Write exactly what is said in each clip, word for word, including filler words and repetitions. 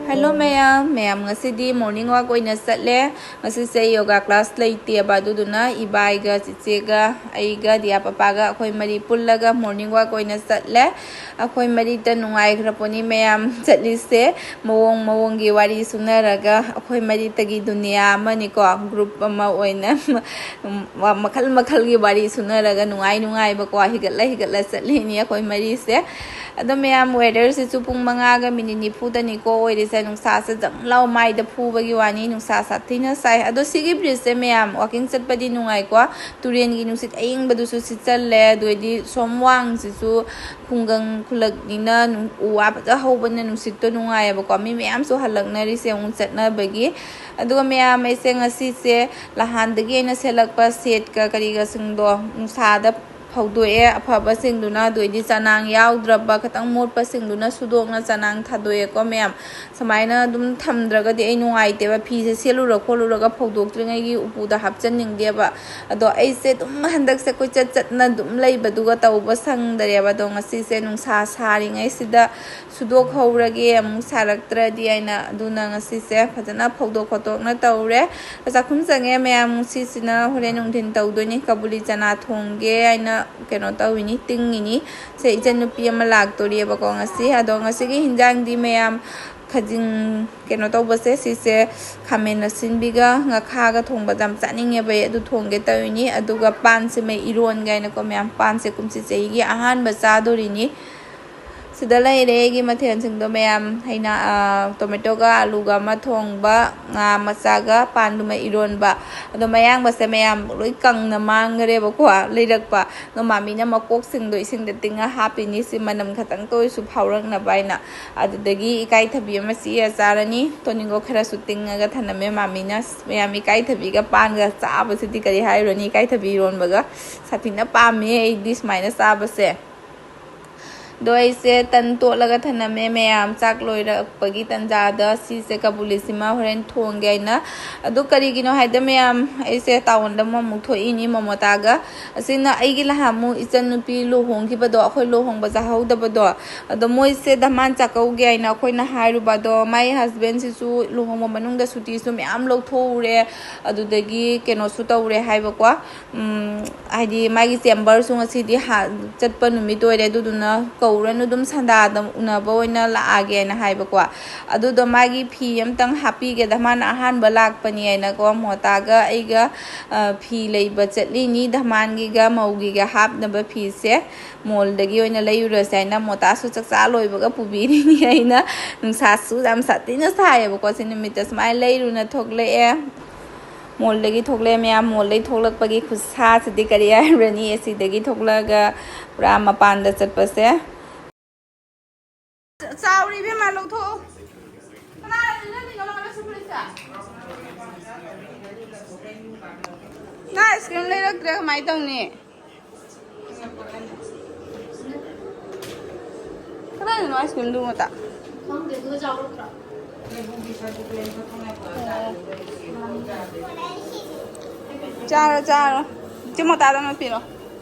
Hello ꯃꯌꯥꯝ, ꯃꯌꯥꯝ ꯉꯁꯤꯗꯤ morning walk ꯑꯣꯏꯅ ꯆꯠꯂꯦ꯫ ꯉꯁꯤꯁꯦ yoga class ꯂꯩꯇꯦꯕ, ꯑꯗꯨꯗꯨꯅ ꯏꯕꯥꯏꯒ ꯆꯤꯆꯦꯒ ꯑꯩꯒ ꯗꯤꯌꯥ ꯄꯄꯥꯒ ꯑꯩꯈꯣꯏ ꯃꯔꯤ ꯄꯨꯜꯂꯒ morning walk ꯑꯣꯏꯅ ꯆꯠꯂꯦ꯫ ꯑꯩꯈꯣꯏ ꯃꯔꯤꯇ ꯅꯨꯡꯉꯥꯏꯈ꯭ꯔ ꯄꯣꯠꯅꯤ ꯃꯌꯥꯝ ꯆꯠꯂꯤꯁꯦ꯫ ꯃꯑꯣꯡ ꯃꯑꯣꯡꯒꯤ ꯋꯥꯔꯤ ꯁꯨꯅꯔꯒ ꯑꯩꯈꯣꯏ ꯃꯔꯤꯇꯒꯤ ꯗꯨꯅꯤꯌꯥ ꯑꯃꯅꯤꯀꯣ, group ꯑꯃ ꯑꯣꯏꯅ ꯃꯈꯜ ꯃꯈꯜꯒꯤ ꯋꯥꯔꯤ ꯁꯨꯅꯔꯒ ꯅꯨꯡꯉꯥꯏ ꯅꯨꯡꯉꯥꯏꯕꯀꯣ ꯍꯤꯒꯠꯂ ꯍꯤꯒꯠꯂ ꯆꯠꯂꯤꯅꯤ ꯑꯩꯈꯣꯏ ꯃꯔꯤꯁꯦ꯫ ꯑꯗꯣ ꯃꯌꯥꯝ, weatherꯁꯤꯁꯨ ꯄꯨꯡ ꯃꯉꯥꯒ minute ꯅꯤꯐꯨꯗꯅꯤꯀꯣ ꯑꯣꯏꯔꯤꯁꯦ꯫ ꯅꯨꯡꯁꯥꯁꯦ ꯖꯪ ꯂꯥꯎ ꯃꯥꯏꯗ ꯐꯨꯕꯒꯤ ꯋꯥꯅꯤ, ꯅꯨꯡꯁꯥ ꯁꯥꯊꯤꯅ ꯁꯥꯏ꯫ ꯑꯗꯣ ꯁꯤꯒꯤ bridgeꯁꯦ ꯃꯌꯥꯝ, walking ꯆꯠꯄꯗꯤ ꯅꯨꯡꯉꯥꯏꯀꯣ, ꯇꯨꯔꯦꯟꯒꯤ ꯅꯨꯡꯁꯤꯠ ꯑꯏꯪꯕꯗꯨꯁꯨ ꯁꯤꯠꯆꯜꯂꯦ꯫ ꯑꯗꯨ ꯑꯣꯏꯗꯤ ꯁꯣꯝ ꯋꯥꯡꯁꯤꯁꯨ ꯈꯨꯡꯒꯪ ꯈꯨꯂꯛꯅꯤꯅ ꯅꯨꯡ-, ꯎ ꯋꯥ ꯐꯖ ꯍꯧꯕꯅ ꯅꯨꯡꯁꯤꯠꯇꯣ ꯅꯨꯡꯉꯥꯏꯌꯦꯕꯀꯣ꯫ ꯃꯤ ꯃꯌꯥꯝꯁꯨ ꯍꯜꯂꯛꯅꯔꯤꯁꯦ ꯑꯃꯨꯛ ꯆꯠꯅꯕꯒꯤ꯫ ꯑꯗꯨꯒ ꯃꯌꯥꯝ, ꯑꯩꯁꯦ ꯉꯁꯤꯁꯦ ꯅꯍꯥꯟꯗꯒꯤ ꯑꯩꯅ ꯁꯦꯠꯂꯛꯄ setꯀ ꯀꯔꯤꯒꯁꯤꯡꯗꯣ ꯅꯨꯡꯁꯥꯗ ꯐꯧꯗꯣꯛꯑꯦ꯫ ꯑꯐꯕꯁꯤꯡꯗꯨꯅ, ꯑꯗꯨ ꯑꯣꯏꯗꯤ ꯆꯅꯥꯡ ꯌꯥꯎꯗ꯭ꯔꯕ, ꯈꯤꯇꯪ ꯃꯣꯠꯄꯁꯤꯡꯗꯨꯅ ꯁꯨꯗꯣꯛꯅ ꯆꯅꯥꯡ ꯊꯥꯗꯣꯛꯑꯦꯀꯣ ꯃꯌꯥꯝ꯫ ꯁꯨꯃꯥꯏꯅ ꯑꯗꯨꯝ ꯊꯝꯗ꯭ꯔꯒꯗꯤ ꯑꯩ ꯅꯨꯡꯉꯥꯏꯇꯦꯕ꯫ ꯐꯤꯁꯦ ꯁꯦꯠꯂꯨꯔ ꯈꯣꯠꯂꯨꯔꯒ ꯐꯧꯗꯣꯛꯇ꯭ꯔꯤꯉꯩꯒꯤ ꯎꯄꯨꯗ ꯍꯥꯞꯆꯟꯅꯤꯡꯗꯦꯕ꯫ ꯑꯗꯣ ꯑꯩꯁꯦ ꯑꯗꯨꯝ ꯍꯟꯗꯛꯁꯦ ꯀꯣꯏꯆꯠ ꯆꯠꯅ ꯑꯗꯨꯝ ꯂꯩꯕꯗꯨꯒ ꯇꯧꯕ ꯁꯪꯗꯔꯦꯕ꯫ ꯑꯗꯣ ꯉꯁꯤꯁꯦ ꯅꯨꯡꯁꯥ ꯁꯥꯔꯤꯉꯩꯁꯤꯗ ꯁꯨꯗꯣꯛꯍꯧꯔꯒꯦ, ꯑꯃꯨꯛ ꯁꯥꯔꯛꯇ꯭ꯔꯗꯤ ꯍꯥꯏꯅ꯫ ꯑꯗꯨꯅ ꯉꯁꯤꯁꯦ ꯐꯖꯅ ꯐꯧꯗꯣꯛ ꯈꯣꯠꯇꯣꯛꯅ ꯇꯧꯔꯦ꯫ ꯆꯥꯛꯈꯨꯝ ꯆꯪꯉꯦ ꯃꯌꯥꯝ꯫ ꯁꯤꯁꯤꯅ ꯍꯣꯔꯦꯟ ꯅꯨꯡꯊꯤꯟ ꯇꯧꯗꯣꯏꯅꯤ꯫ ꯀꯕꯨꯂꯤ ꯆꯅꯥ ꯊꯣꯡꯒꯦ ꯍꯥꯏꯅ ꯀꯩꯅꯣ ꯇꯧꯔꯤꯅꯤ, ꯇꯤꯡꯉꯤꯅꯤ꯫ ꯁꯦ ꯏꯆꯟꯅꯨꯄꯤ ꯑꯃ ꯂꯥꯛꯇꯣꯔꯤꯑꯕꯀꯣ ꯉꯁꯤ꯫ ꯑꯗꯣ ꯉꯁꯤꯒꯤ ꯍꯤꯟꯖꯥꯡꯗꯤ ꯃꯌꯥꯝ ꯈꯖꯤꯡ ꯀꯩꯅꯣ ꯇꯧꯕꯁꯦ, ꯁꯤꯁꯦ ꯈꯥꯃꯦꯟ ꯑꯁꯤꯟꯕꯤꯒ ꯉꯥꯈꯥꯒ ꯊꯣꯡꯕꯗ ꯌꯥꯝ ꯆꯥꯅꯤꯡꯉꯦꯕ ꯑꯩ꯫ ꯑꯗꯨ ꯊꯣꯡꯒꯦ ꯇꯧꯔꯤꯅꯤ꯫ ꯑꯗꯨꯒ ꯄꯥꯟꯁꯤꯃ ꯏꯔꯣꯟꯒꯦ ꯍꯥꯏꯅꯀꯣ ꯃꯌꯥꯝ꯫ ꯄꯥꯟꯁꯦ ꯀꯨꯝꯁꯤ ꯆꯍꯤꯒꯤ ꯑꯍꯥꯟꯕ ꯆꯥꯗꯣꯔꯤꯅꯤ꯫ ꯁꯤꯗ ꯂꯩꯔꯦ ꯑꯩꯒꯤ ꯃꯊꯦꯜꯁꯤꯡꯗꯣ ꯃꯌꯥꯝ꯫ ꯑꯩꯅ, ꯑ, tomatoꯒ ꯑꯂꯨꯒ ꯑꯃ ꯊꯣꯡꯕ, ꯉꯥ ꯃꯆꯥꯒ ꯄꯥꯟꯗꯨꯃ ꯏꯔꯣꯟꯕ꯫ ꯑꯗꯣ ꯃꯌꯥꯡꯕꯁꯦ ꯃꯌꯥꯝ ꯂꯣꯏ ꯀꯪꯅ ꯃꯥꯡꯈ꯭ꯔꯦꯕꯀꯣ, ꯂꯩꯔꯛꯄ꯫ ꯑꯗꯣ ꯃꯥꯃꯤꯅ ꯃꯀꯣꯛꯁꯤꯡꯗꯣ ꯏꯁꯤꯡꯗ ꯇꯤꯡꯉ ꯍꯥꯞꯄꯤꯅꯤ, ꯁꯤ ꯃꯅꯝ ꯈꯛꯇꯪꯇ ꯑꯣꯏꯔꯁꯨ ꯐꯥꯎꯔꯛꯅꯕ ꯍꯥꯏꯅ꯫ ꯑꯗꯨꯗꯒꯤ ꯏꯀꯥꯏꯊꯕꯤ ꯑꯃ ꯆꯤꯛꯑ ꯆꯥꯔꯅꯤ꯫ ꯇꯣꯅꯤꯡꯒꯣꯛ ꯈꯔꯁꯨ ꯇꯤꯡꯉꯒ ꯊꯅꯝꯃꯦ ꯃꯥꯃꯤꯅ꯫ ꯃꯌꯥꯝ, ꯏꯀꯥꯏꯊꯕꯤꯒ ꯄꯥꯟꯒ ꯆꯥꯕꯁꯤꯗꯤ ꯀꯔꯤ ꯍꯥꯏꯔꯨꯔꯅꯤ, ꯏꯀꯥꯏꯊꯕꯤ ꯏꯔꯣꯟꯕꯒ꯫ ꯁꯥꯊꯤꯅ ꯄꯥꯝꯃꯦ ꯑꯩꯗꯤ ꯁꯨꯃꯥꯏꯅ ꯆꯥꯕꯁꯦ꯫ ꯑꯗꯣ ꯑꯩꯁꯦ ꯇꯟ ꯇꯣꯠꯂꯒ ꯊꯅꯝꯃꯦ ꯃꯌꯥꯝ, ꯆꯥꯛ ꯂꯣꯏꯔꯛꯄꯒꯤ ꯇꯟꯖꯥꯗ꯫ ꯁꯤꯁꯦ ꯀꯕꯨꯂꯤꯁꯤꯃ ꯍꯣꯔꯦꯟ ꯊꯣꯡꯒꯦ ꯍꯥꯏꯅ꯫ ꯑꯗꯨ ꯀꯔꯤꯒꯤꯅꯣ ꯍꯥꯏꯗ ꯃꯌꯥꯝ, ꯑꯩꯁꯦ ꯇꯥꯎꯟꯗ ꯑꯃꯨꯛ ꯑꯃꯨꯛ ꯊꯣꯛꯏꯅꯤ ꯃꯣꯃꯣꯇꯥꯒ꯫ ꯑꯁꯤꯅ ꯑꯩꯒꯤ ꯅꯍꯥꯟꯃꯨꯛ ꯏꯆꯟꯅꯨꯄꯤ ꯂꯨꯍꯣꯡꯈꯤꯕꯗꯣ, ꯑꯩꯈꯣꯏ ꯂꯨꯍꯣꯡꯕ ꯆꯥꯍꯧꯗꯕꯗꯣ, ꯑꯗꯣ ꯃꯣꯏꯁꯦ ꯙꯃꯥꯟ ꯆꯥꯛꯀꯧꯒꯦ ꯍꯥꯏꯅ ꯑꯩꯈꯣꯏꯅ ꯍꯥꯏꯔꯨꯕ꯫ ꯑꯗꯣ ꯃꯥꯏ ꯍꯁꯕꯦꯟꯁꯤꯁꯨ ꯂꯨꯍꯣꯡꯕ ꯃꯅꯨꯡꯗ ꯁꯨꯇꯤꯁꯨ ꯃꯌꯥꯝ ꯂꯧꯊꯣꯛꯎꯔꯦ, ꯑꯗꯨꯗꯒꯤ ꯀꯩꯅꯣꯁꯨ ꯇꯧꯔꯦ ꯍꯥꯏꯕꯀꯣ꯫ ꯎꯝ, ꯍꯥꯏꯗꯤ ꯃꯥꯒꯤ ꯆꯦꯝꯕꯔꯁꯨ ꯉꯁꯤꯗꯤ ꯍꯥ-, ꯆꯠꯄ ꯅꯨꯃꯤꯠ ꯑꯣꯏꯔꯦ, ꯑꯗꯨꯗꯨꯅ ꯀꯧꯔꯅꯨ, ꯑꯗꯨꯝ ꯁꯟꯗꯥꯗ ꯎꯅꯕ ꯑꯣꯏꯅ ꯂꯥꯛꯑꯒꯦꯅ ꯍꯥꯏꯕꯀꯣ꯫ ꯑꯗꯨꯗꯣ ꯃꯥꯒꯤ ꯐꯤ ꯑꯝꯇꯪ ꯍꯥꯞꯄꯤꯒꯦꯗ, ꯃꯥꯅ ꯑꯍꯥꯟꯕ ꯂꯥꯛꯄꯅꯤ ꯍꯥꯏꯅꯀꯣ꯫ ꯃꯣꯇꯥꯒ ꯑꯩꯒ, ꯑ, ꯐꯤ ꯂꯩꯕ ꯆꯠꯂꯤꯅꯤ, ꯙꯃꯥꯟꯒꯤꯒ ꯃꯧꯒꯤꯒ ꯍꯥꯞꯅꯕ ꯐꯤꯁꯦ ꯃꯣꯜꯗꯒꯤ ꯑꯣꯏꯅ ꯂꯩꯔꯨꯔꯁꯦ ꯍꯥꯏꯅ꯫ ꯃꯣꯇꯥꯁꯨ ꯆꯥꯛꯆꯥ ꯂꯣꯏꯕꯒ ꯄꯨꯕꯤꯔꯤꯅꯤ ꯑꯩꯅ꯫ ꯅꯨꯡꯁꯥꯁꯨ ꯌꯥꯝ ꯁꯥꯊꯤꯅ ꯁꯥꯏꯌꯦꯕꯀꯣ ꯁꯤ ꯅꯨꯃꯤꯠꯇ꯫ ꯁꯨꯃꯥꯏꯅ ꯂꯩꯔꯨꯅ ꯊꯣꯛꯂꯛꯑꯦ꯫ ꯃꯣꯜꯗꯒꯤ ꯊꯣꯛꯂꯛꯑꯦ ꯃꯌꯥꯝ, ꯃꯣꯜꯗꯒꯤ ꯊꯣꯛꯂꯛꯄꯒꯤ ꯈꯨꯠꯁꯥꯁꯤꯗꯤ ꯀꯔꯤ ꯍꯥꯏꯔꯨꯔꯅꯤ, ꯑꯦꯁꯤꯗꯒꯤ ꯊꯣꯛꯂꯛꯑꯒ ꯄꯨꯔꯥ ꯃꯄꯥꯟꯗ ꯆꯠꯄꯁꯦ꯫ ꯆꯥꯎꯔꯤ ꯏꯕꯦꯝꯃ, ꯂꯧꯊꯣꯛꯑꯣ꯫ ꯀꯅꯥꯅ ꯏꯜꯍꯜꯂꯤꯅꯣ ꯅꯪꯉꯣꯟꯗ ꯁꯤ ꯐꯨꯔꯤꯠꯁꯦ? ꯅꯪ ꯑꯥꯏꯁ ꯀ꯭ꯔꯤꯝ ꯂꯩꯔꯛꯇ꯭ꯔꯦ, ꯀꯃꯥꯏꯅ ꯇꯧꯅꯤ? ꯀꯗꯥꯏꯗꯅꯣ ꯑꯥꯏꯁ ꯀ꯭ꯔꯤꯝꯗꯨ ꯃꯇꯥ? ꯈꯪꯗꯦ, ꯑꯗꯨꯒ ꯆꯥꯎꯔꯛꯇ꯭ꯔꯣ? ꯆꯥꯔꯣ, ꯆꯥꯔꯣ꯫ ꯏꯆꯦ ꯃꯣꯇꯥꯗ ꯑꯃ ꯄꯤꯔꯣ꯫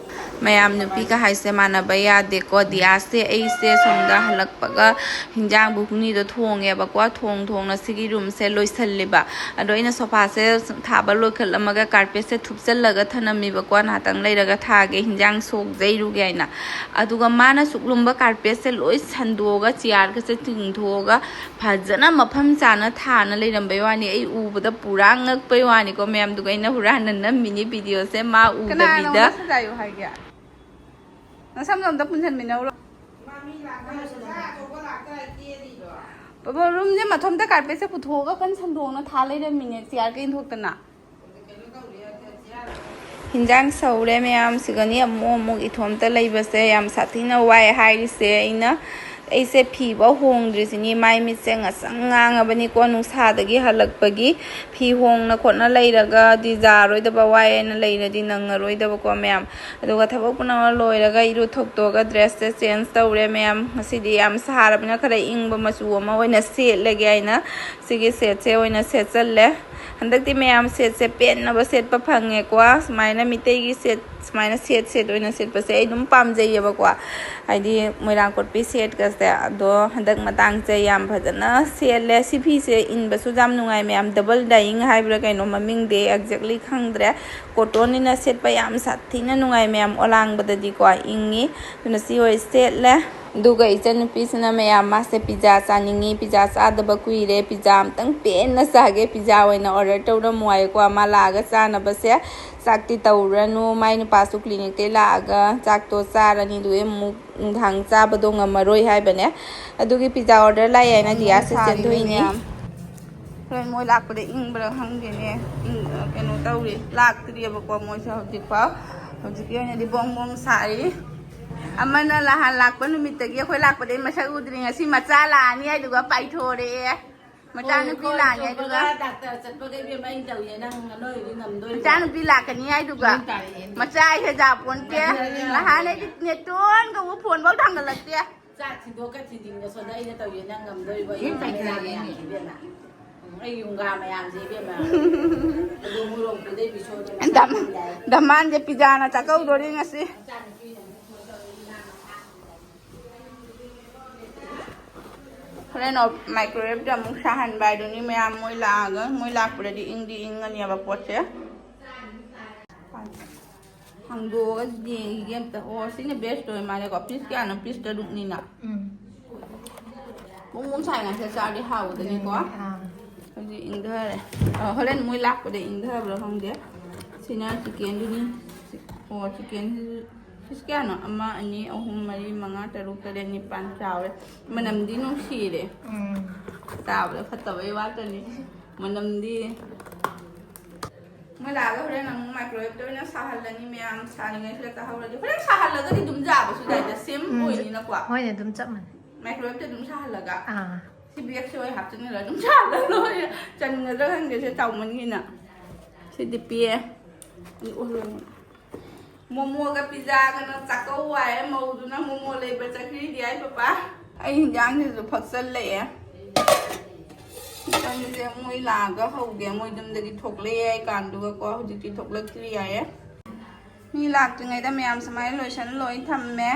ꯃꯌꯥꯝ ꯅꯨꯄꯤꯒ ꯍꯥꯏꯁꯦ ꯃꯥꯟꯅꯕ ꯌꯥꯗꯦꯀꯣ꯫ ꯗꯤꯌꯥꯁꯦ ꯑꯩꯁꯦ ꯁꯣꯝꯗ ꯍꯜꯂꯛꯄꯒ ꯍꯤꯟꯖꯥꯡ ꯕꯨꯛꯅꯤꯗꯣ ꯊꯣꯡꯉꯦꯕꯀꯣ꯫ ꯊꯣꯡ ꯊꯣꯡꯅ ꯁꯤꯒꯤ ꯔꯨꯝꯁꯦ ꯂꯣꯏꯁꯜꯂꯤꯕ꯫ ꯑꯗꯣ ꯑꯩꯅ ꯁꯣꯐꯥꯁꯦ ꯊꯥꯕ ꯂꯣꯏꯈꯠꯂꯝꯃꯒ ꯀꯥꯔꯄꯦꯠꯁꯦ ꯊꯨꯞꯆꯜꯂꯒ ꯊꯅꯝꯃꯤꯕꯀꯣ꯫ ꯉꯥꯏꯍꯥꯛꯇꯪ ꯂꯩꯔꯒ ꯊꯥꯒꯦ, ꯍꯤꯟꯖꯥꯡ ꯁꯣꯛꯖꯩꯔꯨꯒꯦ ꯍꯥꯏꯅ꯫ ꯑꯗꯨꯒ ꯃꯥꯅ ꯁꯨꯛꯂꯨꯝꯕ ꯀꯥꯔꯄꯦꯠꯁꯦ ꯂꯣꯏ ꯁꯟꯗꯣꯛꯑꯒ, ꯆꯤꯌꯥꯔꯒꯁꯦ ꯆꯤꯡꯊꯣꯛꯑꯒ ꯐꯖꯅ ꯃꯐꯝ ꯆꯥꯅ ꯊꯥꯅ ꯂꯩꯔꯝꯕꯩ ꯋꯥꯅꯤ꯫ ꯑꯩ ꯎꯕꯗ ꯄꯨꯔꯥ ꯉꯛꯄꯩ ꯋꯥꯅꯤꯀꯣ ꯃꯌꯥꯝꯗꯨꯒ꯫ ꯑꯩꯅ ꯍꯨꯔꯥꯟꯅ ꯅꯝꯃꯤꯅꯤ ꯚꯤꯗꯤꯑꯣꯁꯦ ꯃꯥ ꯀꯅꯥꯅ ꯎꯗꯕꯤꯗ꯫ ꯅꯉꯣꯟꯗ ꯁꯖꯥꯏꯌꯨ ꯍꯥꯏꯒꯦ? ꯅꯁꯝꯗꯣ ꯑꯝꯇ ꯄꯨꯟꯁꯟꯃꯤꯟꯅꯧꯔꯣ꯫ ꯕꯕꯥ, ꯔꯨꯝꯁꯦ ꯃꯊꯣꯝꯇ ꯀꯥꯔꯄꯦꯠꯁꯦ ꯄꯨꯊꯣꯛꯑꯒ ꯀꯟ ꯁꯟꯗꯣꯛꯅ ꯊꯥ ꯂꯩꯔꯝꯃꯤꯅꯦ, ꯆꯤꯌꯥꯔꯒ ꯏꯟꯊꯣꯛꯇꯅ꯫ ꯍꯤꯟꯖꯥꯡ ꯁꯧꯔꯦ ꯃꯌꯥꯝꯁꯤꯒꯅꯤ ꯑꯃꯨꯛ ꯑꯃꯨꯛ ꯏꯊꯣꯝꯇ ꯂꯩꯕꯁꯦ ꯌꯥꯝ ꯁꯥꯊꯤꯅ ꯋꯥꯏ ꯍꯥꯏꯔꯤꯁꯦ ꯑꯩꯅ꯫ ꯑꯩꯁꯦ ꯐꯤꯐꯥꯎ ꯍꯣꯡꯗ꯭ꯔꯤꯁꯤꯅꯤ, ꯃꯥꯏ ꯃꯤꯠꯁꯦ ꯉꯁꯪ ꯉꯥꯡꯉꯕꯅꯤꯀꯣ ꯅꯨꯡꯁꯥꯗꯒꯤ ꯍꯜꯂꯛꯄꯒꯤ꯫ ꯐꯤ ꯍꯣꯡꯅ ꯈꯣꯠꯅ ꯂꯩꯔꯒꯗꯤ ꯌꯥꯔꯣꯏꯗꯕ, ꯋꯥꯏ ꯍꯥꯏꯅ ꯂꯩꯔꯗꯤ ꯅꯪꯉꯔꯣꯏꯗꯕꯀꯣ ꯃꯌꯥꯝ꯫ ꯑꯗꯨꯒ ꯊꯕꯛ ꯄꯨꯝꯅꯃꯛ ꯂꯣꯏꯔꯒ ꯏꯔꯨ ꯊꯣꯛꯇꯣꯛꯑꯒ ꯗ꯭ꯔꯦꯁꯁꯦ ꯆꯦꯟꯖ ꯇꯧꯔꯦ ꯃꯌꯥꯝ꯫ ꯉꯁꯤꯗꯤ ꯌꯥꯝ ꯁꯥꯔꯕꯅꯤꯅ ꯈꯔ ꯏꯪꯕ ꯃꯆꯨ ꯑꯃ ꯑꯣꯏꯅ ꯁꯦꯠꯂꯒꯦ ꯍꯥꯏꯅ ꯁꯤꯒꯤ ꯁꯦꯠꯁꯦ ꯑꯣꯏꯅ ꯁꯦꯠꯆꯜꯂꯦ꯫ ꯍꯟꯗꯛꯇꯤ ꯃꯌꯥꯝ ꯁꯦꯠꯁꯦ ꯄꯦꯟꯅꯕ ꯁꯦꯠꯄ ꯐꯪꯉꯦꯀꯣ꯫ ꯁꯨꯃꯥꯏꯅ ꯃꯤꯇꯩꯒꯤ ꯁꯦꯠ, ꯁꯨꯃꯥꯏꯅ ꯁꯦꯠ ꯁꯦꯠ ꯑꯣꯏꯅ ꯁꯦꯠꯄꯁꯦ ꯑꯩ ꯑꯗꯨꯝ ꯄꯥꯝꯖꯩꯌꯦꯕꯀꯣ꯫ ꯍꯥꯏꯗꯤ ꯃꯣꯏꯔꯥꯡ ꯀꯣꯠꯄꯤ ꯁꯦꯠꯀꯁꯦ꯫ ꯑꯗꯣ ꯍꯟꯗꯛ ꯃꯇꯥꯡꯁꯦ ꯌꯥꯝ ꯐꯖꯅ ꯁꯦꯠꯂꯦ꯫ ꯁꯤ ꯐꯤꯁꯦ ꯏꯟꯕꯁꯨ ꯌꯥꯝ ꯅꯨꯡꯉꯥꯏ ꯃꯌꯥꯝ꯫ ꯗꯕꯜ ꯗꯥꯏꯌꯤꯡ ꯍꯥꯏꯕ꯭ꯔꯥ ꯀꯩꯅꯣ, ꯃꯃꯤꯡꯗꯤ ꯑꯦꯛꯖꯦꯛꯂꯤ ꯈꯪꯗ꯭ꯔꯦ꯫ ꯀꯣꯇꯣꯟꯅꯤꯅ ꯁꯦꯠꯄ ꯌꯥꯝ ꯁꯥꯊꯤꯅ ꯅꯨꯡꯉꯥꯏ ꯃꯌꯥꯝ꯫ ꯑꯣꯂꯥꯡꯕꯗꯗꯤꯀꯣ ꯏꯪꯉꯤ꯫ ꯑꯗꯨꯅ ꯁꯤ ꯑꯣꯏ ꯁꯦꯠꯂꯦ꯫ ꯑꯗꯨꯒ ꯏꯆꯟꯅꯨꯄꯤꯁꯤꯅ ꯃꯌꯥꯝ ꯃꯥꯁꯦ ꯄꯤꯖꯥ ꯆꯥꯅꯤꯡꯉꯤ, ꯄꯤꯖꯥ ꯆꯥꯗꯕ ꯀꯨꯏꯔꯦ, ꯄꯤꯖꯥ ꯑꯝꯇꯪ ꯄꯦꯟꯅ ꯆꯥꯒꯦ, ꯄꯤꯖꯥ ꯑꯣꯏꯅ ꯑꯣꯔꯗꯔ ꯇꯧꯔꯝꯃꯣ ꯍꯥꯏꯀꯣ꯫ ꯃꯥ ꯂꯥꯛꯑꯒ ꯆꯥꯅꯕꯁꯦ ꯆꯥꯛꯇꯤ ꯇꯧꯔꯅꯨ, ꯃꯥꯏ ꯅꯨꯄꯥꯁꯨ ꯀ꯭ꯂꯤꯅꯤꯛꯇꯩ ꯂꯥꯛꯑꯒ ꯆꯥꯛꯇꯣ ꯆꯥꯔꯅꯤ, ꯑꯗꯨꯒ ꯑꯃꯨꯛ ꯅꯨꯡꯗꯥꯡ ꯆꯥꯕꯗꯣ ꯉꯝꯃꯔꯣꯏ ꯍꯥꯏꯕꯅꯦ꯫ ꯑꯗꯨꯒꯤ ꯄꯤꯖꯥ ꯑꯣꯔꯗꯔ ꯂꯥꯛꯑꯦ ꯍꯥꯏꯅ ꯗꯤꯌꯥꯁꯦ ꯆꯦꯟꯊꯣꯛꯏꯅꯦ꯫ ꯍꯣꯔꯦꯟ ꯃꯣꯏ ꯂꯥꯛꯄꯗ ꯏꯪꯕ꯭ꯔꯥ ꯈꯪꯗꯦꯅꯦ꯫ ꯏꯪ-, ꯀꯩꯅꯣ ꯇꯧꯔꯤ, ꯂꯥꯛꯇ꯭ꯔꯤꯑꯕꯀꯣ ꯃꯣꯏꯁꯦ ꯍꯧꯖꯤꯛꯐꯥꯎ꯫ ꯍꯧꯖꯤꯛꯀꯤ ꯑꯣꯏꯅꯗꯤ ꯕꯣꯡ ꯕꯣꯡ ꯁꯥꯔꯤ꯫ ꯑꯃꯅ ꯅꯍꯥꯟ ꯂꯥꯛꯄ ꯅꯨꯃꯤꯠꯇꯒꯤ ꯑꯩꯈꯣꯏ ꯂꯥꯛꯄꯗꯒꯤ ꯃꯁꯛ ꯎꯗ꯭ꯔꯤ, ꯉꯁꯤ ꯃꯆꯥ ꯂꯥꯛꯑꯅꯤ ꯍꯥꯏꯗꯨꯒ ꯄꯥꯏꯊꯣꯔꯛꯑꯦ꯫ ꯃꯆꯥꯅꯨꯄꯤ ꯂꯥꯛꯑꯅꯤ ꯍꯥꯏꯗꯨꯒ꯫ ꯗꯥꯛꯇꯔ ꯆꯠꯄꯒ ꯏꯕꯦꯝꯃ ꯑꯩꯅ ꯇꯧꯔꯤꯁꯦ, ꯅꯪ ꯅꯣꯏꯗꯤ ꯉꯝꯗꯣꯏꯕ꯫ ꯃꯆꯥꯅꯨꯄꯤ ꯂꯥꯛꯀꯅꯤ ꯍꯥꯏꯗꯨꯒ꯫ ꯃꯆꯥ ꯍꯥꯏꯁꯦ ꯖꯥꯄꯣꯟꯇꯦ꯫ ꯅꯍꯥꯟ ꯑꯩꯗꯤ ꯅꯦꯇꯣꯟꯒꯕꯨ ꯐꯣꯟꯐꯧ ꯊꯥꯡꯒꯠꯂꯛꯇꯦ꯫ ꯆꯥꯛ ꯊꯤꯟꯗꯣꯛꯀ ꯊꯤꯟꯖꯤꯟꯒ ꯁꯣꯝꯗ ꯑꯩꯅ ꯇꯧꯔꯤꯁꯦ, ꯅꯪ ꯉꯝꯗꯣꯏꯕ꯫ ꯌꯨꯝ ꯄꯥꯏꯈꯠꯂꯛꯑꯦ ꯏꯕꯦꯝꯃ꯫ ꯎꯝ, ꯑꯩ ꯌꯨꯝꯒꯥ ꯃꯌꯥꯝꯁꯦ ꯏꯕꯦꯝꯃ꯫ ꯑꯗꯨ ꯃꯣꯔꯣꯛꯇꯨꯗꯩ ꯕꯤꯁꯣꯗ ꯗꯝ-, ꯗꯃꯥꯟꯁꯦ ꯄꯤꯖꯥꯅ ꯆꯥꯛꯀꯧꯗꯣꯔꯤ ꯉꯁꯤ꯫ ꯍꯣꯔꯦꯟ ꯃꯥꯏꯀ꯭ꯔꯣꯋꯦꯞꯇ ꯑꯃꯨꯛ ꯁꯥꯍꯟꯕ ꯍꯥꯏꯗꯨꯅꯤ ꯃꯌꯥꯝ꯫ ꯃꯣꯏ ꯂꯥꯛꯑꯒ, ꯃꯣꯏ ꯂꯥꯛꯄꯗꯗꯤ ꯏꯪꯗꯤ ꯏꯪꯉꯅꯦꯕ ꯄꯣꯠꯁꯦ꯫ ꯍꯥꯡꯗꯣꯛꯑꯒ ꯌꯦꯡꯈꯤꯒꯦ ꯑꯝꯇ꯫ ꯑꯣ, ꯁꯤꯅ ꯕꯦꯁꯇ ꯑꯣꯏ ꯃꯥꯜꯂꯦꯀꯣ꯫ ꯄꯤꯁ ꯀꯌꯥꯅꯣ? ꯄꯤꯁ ꯇꯔꯨꯛꯅꯤꯅ꯫ ꯎꯝ꯫ ꯃꯣꯡ ꯃꯣꯡ ꯁꯥꯏ ꯉꯥꯛꯇ ꯆꯥꯔꯗꯤ ꯍꯥꯎꯕꯗꯨꯅꯤꯀꯣ꯫ ꯑꯥ꯫ ꯍꯧꯖꯤꯛ ꯏꯪꯊꯔꯦ꯫ ꯑ, ꯍꯣꯔꯦꯟ ꯃꯣꯏ ꯂꯥꯛꯄꯗ ꯏꯪꯊꯕ꯭ꯔꯥ ꯈꯪꯗꯦ꯫ ꯁꯤꯅ ꯆꯤꯀꯦꯟꯗꯨꯅꯤ꯫ ꯑꯣ, ꯆꯤꯀꯦꯟꯁꯤꯁꯨ ꯄꯤꯁ ꯀꯌꯥꯅꯣ? ꯑꯃ, ꯑꯅꯤ, ꯑꯍꯨꯝ, ꯃꯔꯤ, ꯃꯉꯥ, ꯇꯔꯨꯛ, ꯇꯔꯦꯠ, ꯅꯤꯄꯥꯟ꯫ ꯆꯥꯎꯔꯦ꯫ ꯃꯅꯝꯗꯤ ꯅꯨꯡꯁꯤꯔꯦ꯫ ꯎꯝ꯫ ꯆꯥꯕꯗ ꯐꯠꯇꯕꯩ ꯋꯥꯇꯅꯤ꯫ ꯃꯅꯝꯗꯤ꯫ ꯃꯣꯏ ꯂꯥꯛꯑꯒ ꯍꯣꯔꯦꯟ ꯑꯃꯨꯛ ꯃꯥꯏꯀ꯭ꯔꯣꯋꯦꯞꯇ ꯑꯣꯏꯅ ꯁꯥꯍꯜꯂꯅꯤ ꯃꯌꯥꯝ꯫ ꯁꯥꯔꯤꯉꯩꯁꯤꯗ ꯆꯥꯍꯧꯔꯗꯤ꯫ ꯍꯣꯔꯦꯟ ꯁꯥꯍꯜꯂꯒꯗꯤ ꯑꯗꯨꯝ ꯌꯥꯕꯁꯨ ꯌꯥꯏꯗ꯫ ꯁꯦꯝ ꯎꯝ꯫ ꯑꯣꯏꯅꯤꯅꯀꯣ꯫ ꯍꯣꯏꯅꯦ, ꯑꯗꯨꯝ ꯆꯞ ꯃꯥꯟꯅꯩ꯫ ꯃꯥꯏꯀ꯭ꯔꯣꯋꯦꯕꯇ ꯑꯗꯨꯝ ꯁꯥꯍꯜꯂꯒ ꯑꯥ ꯁꯤ ꯕꯦꯒꯁꯦ ꯑꯣꯏ ꯍꯥꯞꯆꯤꯟꯈ꯭ꯔꯒ ꯑꯗꯨꯝ ꯁꯥꯍꯜꯂ ꯂꯣꯏꯔꯦ꯫ ꯆꯟꯒꯗ꯭ꯔꯥ ꯈꯪꯗꯦ ꯁꯦ ꯆꯥꯎꯃꯟꯒꯤꯅ꯫ ꯁꯤꯗꯤ ꯄꯤꯌꯦ꯫ ꯑꯩ ꯎꯍꯜꯂꯣꯅꯦ꯫ ꯃꯣꯃꯣꯒ ꯄꯤꯖꯥꯒꯅ ꯆꯥꯛꯀꯧ ꯋꯥꯏꯔꯦ꯫ ꯃꯧꯗꯨꯅ ꯃꯣꯃꯣ ꯂꯩꯕ ꯆꯠꯈ꯭ꯔꯤꯗꯤ ꯍꯥꯏ ꯄꯄꯥ꯫ ꯑꯩ ꯍꯤꯟꯖꯥꯡꯁꯤꯁꯨ ꯐꯛꯆꯜꯂꯛꯑꯦ꯫ ꯆꯤꯛꯀꯟꯁꯦ ꯃꯣꯏ ꯂꯥꯛꯑꯒ ꯍꯧꯒꯦ꯫ ꯃꯣꯏ ꯌꯨꯝꯗꯒꯤ ꯊꯣꯛꯂꯛꯑꯦ ꯍꯥꯏ ꯀꯥꯟꯗꯨꯒꯀꯣ꯫ ꯍꯧꯖꯤꯛꯇꯤ ꯊꯣꯛꯂꯛꯇ꯭ꯔꯤ ꯍꯥꯏꯌꯦ꯫ ꯃꯤ ꯂꯥꯛꯇ꯭ꯔꯤꯉꯩꯗ ꯃꯌꯥꯝ ꯁꯨꯃꯥꯏꯅ ꯂꯣꯏꯁꯟ ꯂꯣꯏ ꯊꯝꯃꯦ꯫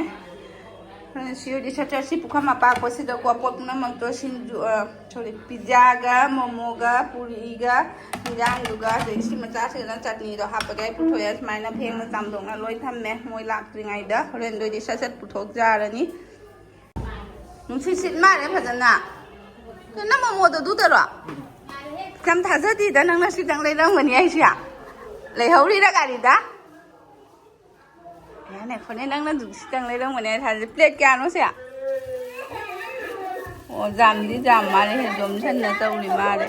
ꯑꯗꯨꯅ ꯁꯤ ꯑꯣꯏꯔꯗꯤ ꯁꯠ ꯁꯠ ꯁꯤ ꯄꯨꯈꯝ ꯑꯄꯥꯛꯄꯁꯤꯗꯀꯣ ꯄꯣꯠ ꯄꯨꯝꯅꯃꯛꯇꯣ ꯁꯤꯡꯖꯨ, ꯑ, ꯁꯣꯔꯤ, ꯄꯤꯖꯥꯒ ꯃꯣꯃꯣꯒ ꯄꯨꯔꯤꯒ ꯍꯤꯟꯖꯥꯡꯗꯨꯒ ꯑꯗꯩ ꯁꯤ ꯃꯆꯥꯁꯤꯗꯅ ꯆꯠꯅꯤꯗꯣ ꯍꯥꯞꯄꯒ ꯑꯩ ꯄꯨꯊꯣꯛꯑꯦ꯫ ꯁꯨꯃꯥꯏꯅ ꯐꯦꯡꯅ ꯆꯥꯝꯊꯣꯛꯅ ꯂꯣꯏ ꯊꯝꯃꯦ ꯃꯣꯏ ꯂꯥꯛꯇ꯭ꯔꯤꯉꯩꯗ꯫ ꯍꯣꯔꯦꯟꯗꯣꯏꯗꯤ ꯁꯠ ꯁꯠ ꯄꯨꯊꯣꯛ ꯌꯥꯔꯅꯤ꯫ ꯅꯨꯡꯁꯤꯠ ꯁꯤꯠ ꯃꯥꯜꯂꯦ ꯐꯖꯅ꯫ ꯀꯩꯅꯣ ꯃꯣꯃꯣꯗꯣ ꯑꯗꯨꯗꯔꯣ? ꯌꯥꯝ ꯊꯥꯖꯗꯦꯗ ꯅꯪꯅ ꯁꯤꯗꯪ ꯂꯩꯔꯝꯒꯅꯤ ꯍꯥꯏꯁꯦ꯫ ꯂꯩꯍꯧꯔꯤꯔ ꯒꯥꯔꯤꯗ? ꯌꯥꯅꯦ, ꯈꯣꯅꯦ ꯅꯪꯅ ꯑꯗꯨꯝ ꯁꯤꯗꯪ ꯂꯩꯔꯝꯒꯅꯤ ꯍꯥꯏ ꯊꯥꯖꯗꯦ꯫ ꯄ꯭ꯂꯦꯠ ꯀꯌꯥꯅꯣ ꯁꯦ? ꯑꯣ, ꯖꯥꯝꯗꯤ ꯖꯥꯝ ꯃꯥꯜꯂꯦ꯫ ꯖꯣꯝꯁꯟꯅ ꯇꯧꯔꯤ ꯃꯥꯜꯂꯦ꯫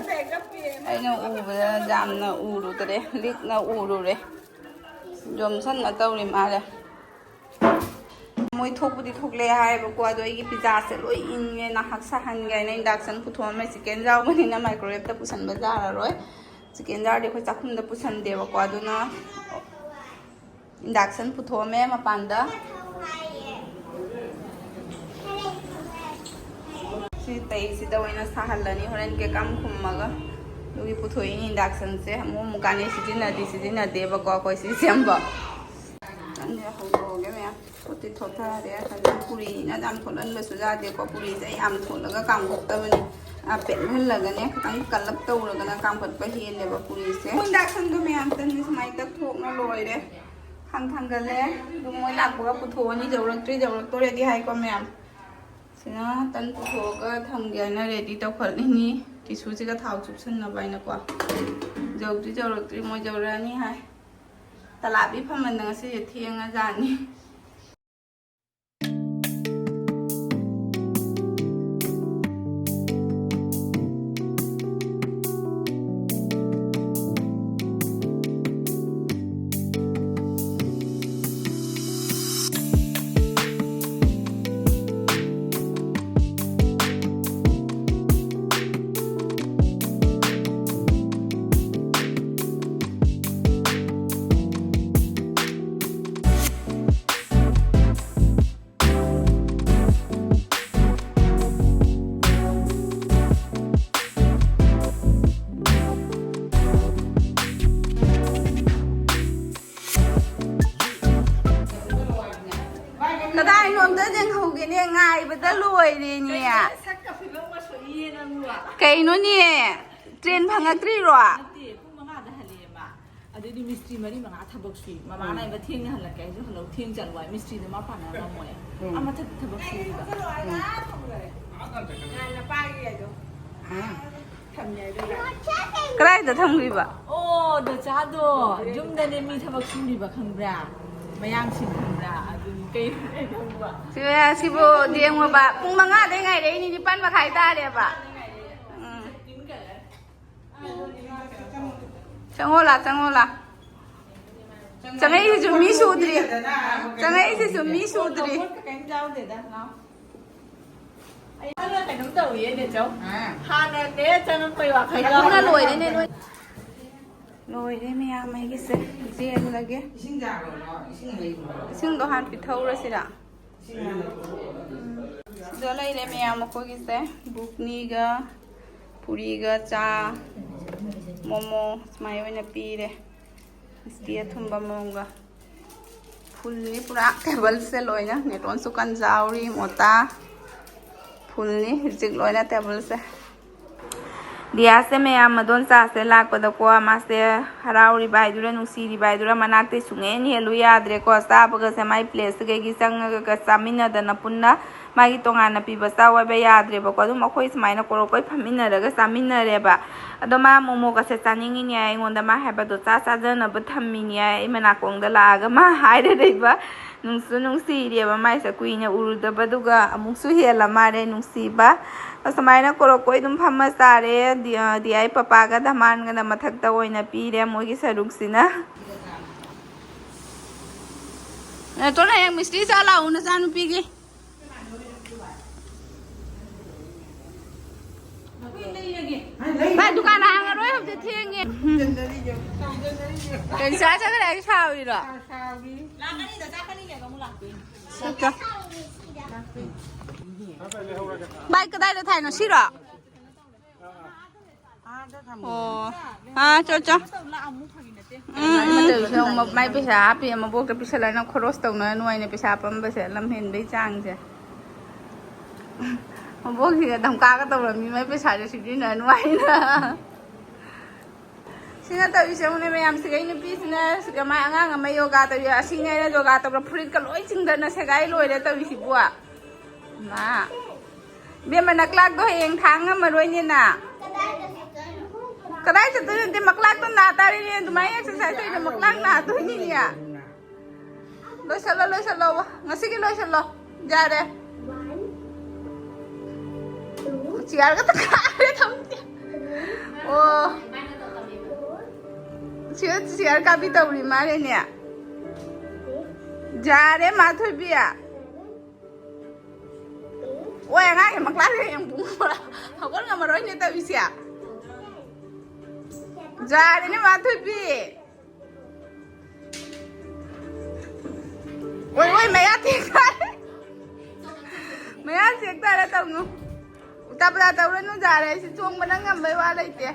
ꯑꯩꯅ ꯎꯕꯗ ꯖꯥꯝꯅ ꯎꯔꯨꯗ꯭ꯔꯦ, ꯂꯤꯛꯅ ꯎꯔꯨꯔꯦ꯫ ꯖꯣꯝꯁꯟꯅ ꯇꯧꯔꯤ ꯃꯥꯜꯂꯦ꯫ ꯃꯣꯏ ꯊꯣꯛꯄꯨꯗꯤ ꯊꯣꯛꯂꯛꯑꯦ ꯍꯥꯏꯌꯦꯕꯀꯣ, ꯑꯗꯣ ꯑꯩꯒꯤ ꯄꯤꯖꯥꯁꯦ ꯂꯣꯏ ꯏꯪꯉꯦ꯫ ꯉꯥꯏꯍꯥꯛ ꯁꯥꯍꯟꯒꯦ ꯍꯥꯏꯅ ꯏꯟꯗꯛꯁꯟ ꯄꯨꯊꯣꯛꯑꯝꯃꯦ꯫ ꯆꯤꯛꯀꯦꯟ ꯌꯥꯎꯕꯅꯤꯅ ꯃꯥꯏꯀ꯭ꯔꯣꯋꯦꯞꯇ ꯄꯨꯁꯟꯕ ꯌꯥꯔꯔꯣꯏ꯫ ꯆꯤꯛꯀꯦꯟ ꯌꯥꯎꯔꯗꯤ ꯑꯩꯈꯣꯏ ꯆꯥꯛꯈꯨꯝꯗ ꯄꯨꯁꯟꯗꯦꯕꯀꯣ, ꯑꯗꯨꯅ ꯏꯟꯗꯛꯁꯟ ꯄꯨꯊꯣꯛꯑꯝꯃꯦ ꯃꯄꯥꯟꯗ꯫ ꯁꯤ ꯇꯩꯁꯤꯗ ꯑꯣꯏꯅ ꯁꯥꯍꯜꯂꯅꯤ ꯍꯣꯔꯦꯟ ꯀꯦꯀꯝ ꯈꯨꯝꯃꯒ꯫ ꯑꯗꯨꯒꯤ ꯄꯨꯊꯣꯛꯏꯅꯤ ꯏꯟꯗꯛꯁꯟꯁꯦ꯫ ꯑꯃꯨꯛ ꯑꯃꯨꯛ ꯀꯥꯟꯅꯩ ꯁꯤꯖꯤꯟꯅꯗꯤ ꯁꯤꯖꯤꯟꯅꯗꯦꯕꯀꯣ ꯑꯩꯈꯣꯏ ꯁꯤ ꯁꯦꯝꯕ꯫ ꯈꯪꯗꯦ, ꯍꯧꯗꯣꯛꯑꯒꯦ ꯃꯌꯥꯝ꯫ ꯊꯣꯠꯇꯤ ꯊꯣꯠꯊꯔꯦ꯫ ꯀꯩꯅꯣ ꯄꯨꯔꯤꯅꯤꯅ ꯌꯥꯝ ꯊꯣꯠꯍꯟꯕꯁꯨ ꯌꯥꯗꯦꯀꯣ꯫ ꯄꯨꯔꯤꯁꯦ ꯑꯩ ꯌꯥꯝ ꯊꯣꯠꯂꯒ ꯀꯥꯝꯊꯣꯛꯇꯕꯅꯤ꯫ ꯑ, ꯄꯦꯠꯍꯜꯂꯒꯅꯦ, ꯈꯤꯇꯪ ꯀꯜꯂꯞ ꯇꯧꯔꯒꯅ ꯀꯥꯝꯈꯠꯄ ꯍꯦꯜꯂꯦꯕ ꯄꯨꯔꯤꯁꯦ꯫ ꯏꯟꯗꯛꯁꯟꯗꯣ ꯃꯌꯥꯝ ꯇꯟꯁꯦ ꯁꯨꯃꯥꯏꯅ ꯇꯛꯊꯣꯛꯅ ꯂꯣꯏꯔꯦ꯫ ꯈꯥꯡ ꯊꯥꯡꯒꯠꯂꯦ꯫ ꯑꯗꯨ ꯃꯣꯏ ꯂꯥꯛꯄꯒ ꯄꯨꯊꯣꯛꯑꯅꯤ꯫ ꯌꯧꯔꯛꯇ꯭ꯔꯤ, ꯌꯧꯔꯛꯇꯣꯔꯦꯗꯤ ꯍꯥꯏꯀꯣ ꯃꯌꯥꯝ꯫ ꯁꯤꯅ ꯇꯟ ꯄꯨꯊꯣꯛꯑꯒ ꯊꯝꯒꯦ ꯍꯥꯏꯅ ꯔꯦꯗꯤ ꯇꯧꯈꯠꯂꯤꯅꯤ꯫ ꯇꯤꯁꯨꯁꯤꯒ ꯊꯥꯎ ꯆꯨꯞꯁꯟꯅꯕ ꯍꯥꯏꯅꯀꯣ꯫ ꯌꯧꯗ꯭ꯔꯤ, ꯌꯧꯔꯛꯇ꯭ꯔꯤ, ꯃꯣꯏ ꯌꯧꯔꯛꯑꯅꯤ ꯍꯥꯏ꯫ ꯇꯂꯥꯕꯤ ꯐꯝꯃꯟꯗ ꯉꯁꯤꯁꯦ ꯊꯦꯡꯉꯖꯥꯠꯅꯤ꯫ ꯀꯗꯥꯏꯅꯣꯝꯗ ꯌꯦꯡꯍꯧꯒꯦꯅꯦ, ꯉꯥꯏꯕꯗ ꯂꯣꯏꯔꯦꯅꯦ꯫ ꯁꯛꯀ ꯐꯤꯕꯝꯒ ꯁꯣꯛꯏꯌꯦ ꯅꯪꯕꯨ꯫ ꯀꯩꯅꯣꯅꯦ, ꯇ꯭ꯔꯦꯟ ꯐꯪꯉꯛꯇ꯭ꯔꯤꯔꯣ? ꯅꯠꯇꯦ, ꯄꯨꯡ ꯃꯉꯥꯗ ꯍꯜꯂꯛꯑꯦ ꯃꯥ꯫ ꯑꯗꯨꯗꯤ ꯃꯤꯁꯇ꯭ꯔꯤ ꯃꯔꯤ ꯃꯉꯥ ꯊꯕꯛ ꯁꯨꯏ꯫ ꯃꯃꯥꯅ ꯎꯝ꯫ ꯑꯩꯕ ꯊꯦꯡꯅ ꯍꯜꯂꯛꯀꯦ ꯍꯥꯏꯁꯨ ꯍꯜꯂꯛꯎ, ꯊꯦꯡ ꯆꯠꯂꯨ ꯍꯥꯏ꯫ ꯃꯤꯁꯇ꯭ꯔꯤꯗꯣ ꯃꯥ ꯄꯥꯟꯅꯔꯝꯃꯣꯏ꯫ ꯎꯝ꯫ ꯑꯥ ꯃꯊꯛꯇ ꯊꯕꯛ ꯁꯨꯔꯤꯕ꯫ ꯎꯝ꯫ ꯀꯗꯥꯏꯗ ꯊꯝꯈ꯭ꯔꯤꯕ? ꯑꯣ, ꯗꯆꯥꯗꯣ ꯌꯨꯝꯗꯅꯦ ꯃꯤ ꯊꯕꯛ ꯁꯨꯔꯤꯕ, ꯈꯪꯕ꯭ꯔꯥ? ꯃꯌꯥꯡꯁꯤꯡ ꯈꯪꯕ꯭ꯔꯥ? ꯑꯗꯨꯅꯤ ꯀꯩ ꯀꯩ ꯈꯪꯕ? ꯁꯤ-, ꯁꯤꯕꯨ ꯌꯦꯡꯉꯣꯕ, ꯄꯨꯡ ꯃꯉꯥꯗꯩ ꯉꯥꯏꯔꯛꯏꯅꯤ, ꯅꯤꯄꯥꯟ ꯃꯈꯥꯏ ꯇꯥꯔꯦꯕ꯫ ꯎꯝ꯫ ꯆꯪꯉꯣ ꯂꯥ, ꯆꯪꯉꯣ ꯂꯥ꯫ ꯆꯪꯉꯛꯏꯁꯤꯁꯨ ꯃꯤ ꯁꯨꯗ꯭ꯔꯤ꯫ ꯆꯪꯉꯛꯏꯁꯤꯁꯨ ꯃꯤ ꯁꯨꯗ꯭ꯔꯤ꯫ ꯑꯩ ꯅꯪꯅ ꯀꯩꯅꯣꯝ ꯇꯧꯔꯤꯌꯦ, ꯅꯦꯆꯧ꯫ ꯑꯥ꯫ ꯍꯥꯟꯅꯅꯦ ꯆꯪꯉꯛꯄꯩ ꯋꯥꯈꯜ ꯌꯥꯎꯔꯒ ꯂꯣꯏꯔꯦꯅꯦ, ꯂꯣꯏ-, ꯂꯣꯏꯔꯦ ꯃꯌꯥꯝ ꯑꯩꯒꯤꯁꯦ꯫ ꯆꯦꯜꯂꯒꯦ꯫ ꯏꯁꯤꯡꯗꯣ ꯍꯥꯟꯅ ꯄꯤꯊꯛꯎꯔꯁꯤꯔꯥ? ꯁꯤꯗ ꯂꯩꯔꯦ ꯃꯌꯥꯝ ꯑꯩꯈꯣꯏꯒꯤꯁꯦ꯫ ꯕꯨꯛꯅꯤꯒ ꯄꯨꯔꯤꯒ ꯆꯥ, ꯃꯣꯃꯣ ꯁꯨꯃꯥꯏꯅ ꯑꯣꯏꯅ ꯄꯤꯔꯦ꯫ ꯃꯤꯁꯇꯤ ꯑꯊꯨꯝꯕ ꯃꯣꯝꯒ꯫ ꯐꯨꯜꯅꯤ ꯄꯨꯔꯥ ꯇꯦꯕꯜꯁꯦ ꯂꯣꯏꯅ꯫ ꯅꯦꯇꯣꯟꯁꯨ ꯀꯟꯖꯥꯎꯔꯤ, ꯃꯣꯇꯥ꯫ ꯐꯨꯜꯅꯤ ꯍꯧꯖꯤꯛ ꯂꯣꯏꯅ ꯇꯦꯕꯜꯁꯦ꯫ ꯗꯤꯌꯥꯁꯦ ꯃꯌꯥꯝ ꯃꯗꯣꯟꯆꯥꯁꯦ ꯂꯥꯛꯄꯗꯀꯣ, ꯃꯥꯁꯦ ꯍꯔꯥꯎꯔꯤꯕ ꯍꯥꯏꯗꯨꯔꯥ, ꯅꯨꯡꯁꯤꯔꯤꯕ ꯍꯥꯏꯗꯨꯔꯥ, ꯃꯅꯥꯛꯇꯩ ꯁꯨꯡꯍꯦꯟ ꯍꯦꯜꯂꯨ ꯌꯥꯗ꯭ꯔꯦꯀꯣ꯫ ꯆꯥꯕꯒꯁꯦ ꯃꯥꯏ ꯄ꯭ꯂꯦꯠꯁꯤꯗꯒꯤ ꯆꯪꯉꯒ ꯆꯥꯃꯤꯟꯅꯗꯅ ꯄꯨꯟꯅ ꯃꯥꯒꯤ ꯇꯣꯉꯥꯟꯅ ꯄꯤꯕ ꯆꯥꯎ ꯍꯥꯏꯕ ꯌꯥꯗ꯭ꯔꯦꯕꯀꯣ꯫ ꯑꯗꯨꯝ ꯑꯩꯈꯣꯏ ꯁꯨꯃꯥꯏꯅ ꯀꯣꯔꯣꯛ ꯀꯣꯏ ꯐꯝꯃꯤꯟꯅꯔꯒ ꯆꯥꯃꯤꯟꯅꯔꯦꯕ꯫ ꯑꯗꯣ ꯃꯥ ꯃꯣꯃꯣꯒꯁꯦ ꯆꯥꯅꯤꯡꯉꯤꯅꯦ ꯍꯥꯏ꯫ ꯑꯩꯉꯣꯟꯗ ꯃꯥ ꯍꯥꯏꯕꯗꯣ ꯆꯥ ꯆꯥꯖꯅꯕ ꯊꯝꯃꯤꯅꯦ ꯍꯥꯏ꯫ ꯑꯩ ꯃꯅꯥꯀꯣꯡꯗ ꯂꯥꯛꯑꯒ ꯃꯥ ꯍꯥꯏꯔ ꯂꯩꯕ꯫ ꯅꯨꯡꯁꯨ ꯅꯨꯡꯁꯤꯔꯦꯕ ꯃꯥꯏꯁꯦ, ꯀꯨꯏꯅ ꯎꯔꯨꯗꯕꯗꯨꯒ ꯑꯃꯨꯛꯁꯨ ꯍꯦꯜꯂ ꯃꯥꯜꯂꯦ ꯅꯨꯡꯁꯤꯕ꯫ ꯑꯁꯨꯃꯥꯏꯅ ꯀꯣꯔꯣꯛ ꯀꯣꯏ ꯑꯗꯨꯝ ꯐꯝꯃ ꯆꯥꯔꯦ꯫ ꯗꯤ-, ꯑ, ꯗꯤ ꯑꯥꯏ ꯄꯄꯥꯒ ꯙꯃꯥꯟꯒꯅ ꯃꯊꯛꯇ ꯑꯣꯏꯅ ꯄꯤꯔꯦ ꯃꯣꯏꯒꯤ ꯁꯔꯨꯛꯁꯤꯅ꯫ ꯅꯦꯇꯣꯟ, ꯍꯌꯦꯡ ꯃꯤꯁꯇ꯭ꯔꯤ ꯆꯥ ꯂꯥꯛꯑꯣ ꯅꯆꯥꯅꯨꯄꯤꯒꯤ꯫ ꯚꯥꯏ, ꯗꯨꯀꯥꯟ ꯍꯥꯡꯉꯔꯣꯏ, ꯍꯧꯖꯤꯛ ꯊꯦꯡꯉꯦ꯫ ꯀꯩ ꯆꯥ ꯆꯠꯈ꯭ꯔꯦ? ꯑꯩ ꯁꯥꯎꯔꯤꯔꯣ? ꯆꯠꯈ꯭ꯔꯣ꯫ ꯚꯥꯏ, ꯀꯗꯥꯏꯗ ꯊꯥꯏꯅꯣ? ꯁꯤꯔꯣ? ꯑꯣ꯫ ꯑꯥ, ꯆꯣ, ꯆꯣ꯫ ꯎꯝ, ꯎꯝ꯫ ꯃꯥꯏ ꯄꯩꯁꯥ ꯍꯥꯞꯄꯤ, ꯃꯕꯣꯛꯇ ꯄꯤꯁꯜꯂꯅ ꯈꯣꯔꯣꯁ ꯇꯧꯅꯔꯅꯨ ꯍꯥꯏꯅ ꯄꯩꯁꯥ ꯄꯝꯕꯁꯦ, ꯂꯝ ꯍꯦꯟꯕꯩ ꯆꯥꯡꯁꯦ꯫ ꯃꯕꯣꯛꯁꯤꯒ ꯙꯝꯀꯥꯒ ꯇꯧꯔꯝꯃꯤ, ꯃꯥꯏ ꯄꯩꯁꯥꯁꯦ ꯁꯤꯖꯤꯟꯅꯔꯅꯨ ꯍꯥꯏꯅ꯫ ꯁꯤꯅ ꯇꯧꯔꯤꯁꯦ ꯌꯦꯡꯉꯨꯅꯦ ꯃꯌꯥꯝꯁꯤꯒ, ꯑꯩ ꯅꯨꯄꯤꯁꯤꯅ ꯁꯤꯒ ꯃꯥꯏ ꯑꯉꯥꯡ ꯑꯃ ꯌꯣꯒꯥ ꯇꯧꯔꯤ, ꯑꯁꯤꯅꯦ ꯑꯩꯅ ꯌꯣꯒꯥ ꯇꯧꯕ ꯐꯨꯔꯤꯠꯀ ꯂꯣꯏ ꯆꯤꯡꯗꯅ ꯁꯦꯒꯥꯏ ꯂꯣꯏꯔꯦ ꯇꯧꯔꯤꯁꯤꯕꯨ꯫ ꯃꯥ꯫ ꯏꯕꯦꯝꯃ, ꯅꯀ꯭ꯂꯥꯛꯇꯣ ꯍꯌꯦꯡ ꯊꯥꯡ ꯉꯝꯃꯔꯣꯏꯅꯦ ꯅ꯫ ꯀꯗꯥꯏ ꯆꯠꯇꯣꯏꯅꯣ? ꯅꯠꯇꯦ, ꯃꯀ꯭ꯂꯥꯛꯇꯣ ꯅꯥ ꯇꯥꯔꯦꯅꯦ, ꯑꯗꯨꯃꯥꯏꯅ exercise ꯇꯧꯔꯤꯗꯣ ꯃꯀ꯭ꯂꯥꯛ ꯅꯥꯗꯣꯏꯅꯤꯅꯦ꯫ ꯂꯣꯏꯁꯜꯂꯣ, ꯂꯣꯏꯁꯜꯂꯣ, ꯉꯁꯤꯒꯤ ꯂꯣꯏꯁꯜꯂꯣ꯫ ꯌꯥꯔꯦ꯫ ꯆꯤꯌꯔꯒ ꯇꯛꯈꯥꯏꯔꯦ ꯊꯝꯗꯦ꯫ ꯑꯣ꯫ ꯁꯤ ꯆꯤꯌꯔ ꯀꯥꯕꯤ ꯇꯧꯔꯤ ꯃꯥꯜꯂꯦꯅꯦ꯫ ꯌꯥꯔꯦ, ꯃꯥꯊꯣꯏꯕꯤ꯫ ꯑꯣꯏ, ꯑꯉꯥꯡꯒꯤ ꯃꯀ꯭ꯂꯥꯛꯁꯦ ꯍꯌꯦꯡ ꯄꯨꯡ ꯍꯧꯒꯠ ꯉꯝꯃꯔꯣꯏꯅꯦ ꯇꯧꯔꯤꯁꯦ꯫ ꯌꯥꯔꯦꯅꯦ, ꯃꯥꯊꯣꯏꯕꯤ꯫ ꯑꯣꯏ, ꯑꯣꯏ, ꯃꯌꯥ ꯇꯦꯛ ꯇꯥꯔꯦ꯫ ꯃꯌꯥ ꯇꯦꯛ ꯇꯥꯔꯦ, ꯇꯧꯅꯨ꯫ ꯎꯇꯥ ꯄꯨꯇꯥ ꯇꯧꯔꯅꯨ, ꯌꯥꯔꯦ꯫ ꯑꯩꯁꯦ ꯆꯣꯡꯕꯅ ꯉꯝꯕꯩ ꯋꯥ ꯂꯩꯇꯦ꯫